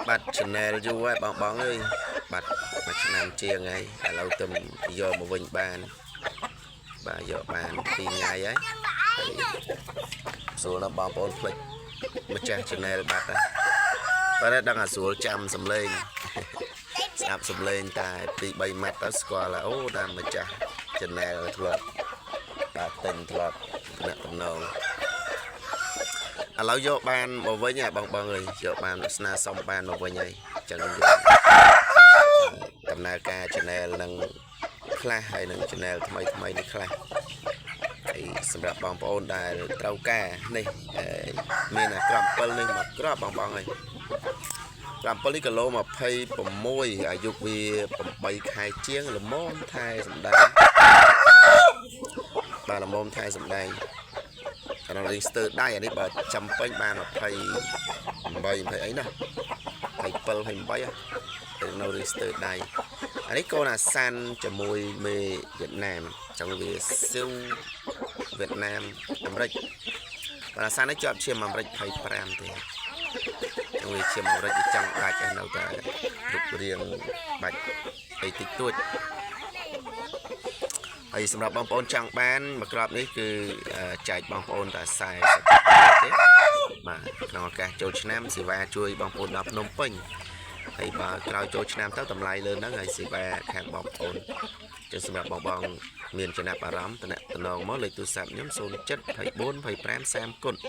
បាត់ channel យូរហើយបងបងអើយបាត់មួយឆ្នាំជាងហើយឥឡូវទៅយកមកវិញបានបាទយកបាន2ថ្ងៃហើយហើយស្រួលណាស់បងប្អូនភ្លេចម្ចាស់ channel បាត់ហើយបាទដឹងអាស្រួលចាំសំឡេង ស្ដាប់សំឡេងតែ2 3ម៉ាត់ទៅស្គាល់ហើយអូតាមម្ចាស់ channel ធ្លាប់បាទទិញធ្លាប់តំណតំណងឥឡូវយកបានមកវិញហើយបងបងអើយយកបានស្នើសុំបានមកវិញហើយអញ្ចឹងយើងដំណើរការ channel នឹងខ្លះហើយនឹង channel ថ្មីថ្មីនេះខ្លះហើយសម្រាប់បងប្អូនដែលត្រូវការនេះអឺមានអាក្រប7នេះមកក្របបងបងអើយ 7នេះគីឡូ26អាយុវា8ខែជាងល្មមថែសំដែងបាទល្មមថែសំដែងអានោះរៀងស្ទើរដៃអានេះបើចាំពេញបាន28 20អីណា27 28នៅរៀងស្ទើរដៃអានេះកូនអាសាន់ជាមួយមេវៀតណាមចង់វាស៊ីវវៀតណាមអាមេរិកបាទអាសាន់នេះជាប់ឈាមអាមេរិក25ទេ វាជាមរិចចង់ដាច់ឯនៅតែរូបរាងបាច់អីតិចតួចហើយសម្រាប់បងប្អូនចង់បានមួយក្របនេះគឺចែកបងប្អូនតែ40ទេបាទក្នុងឱកាសចូលឆ្នាំសេវាជួយបងប្អូនដល់ភ្នំពេញហើយបើក្រោយចូលឆ្នាំទៅតម្លៃលើហ្នឹងហើយសេវាខាងបងប្អូនចឹងសម្រាប់បងបងមានចំណាប់អារម្មណ៍តំណតំណងមកលេខទូរស័ព្ទខ្ញុំ07 24 25 30គុណ។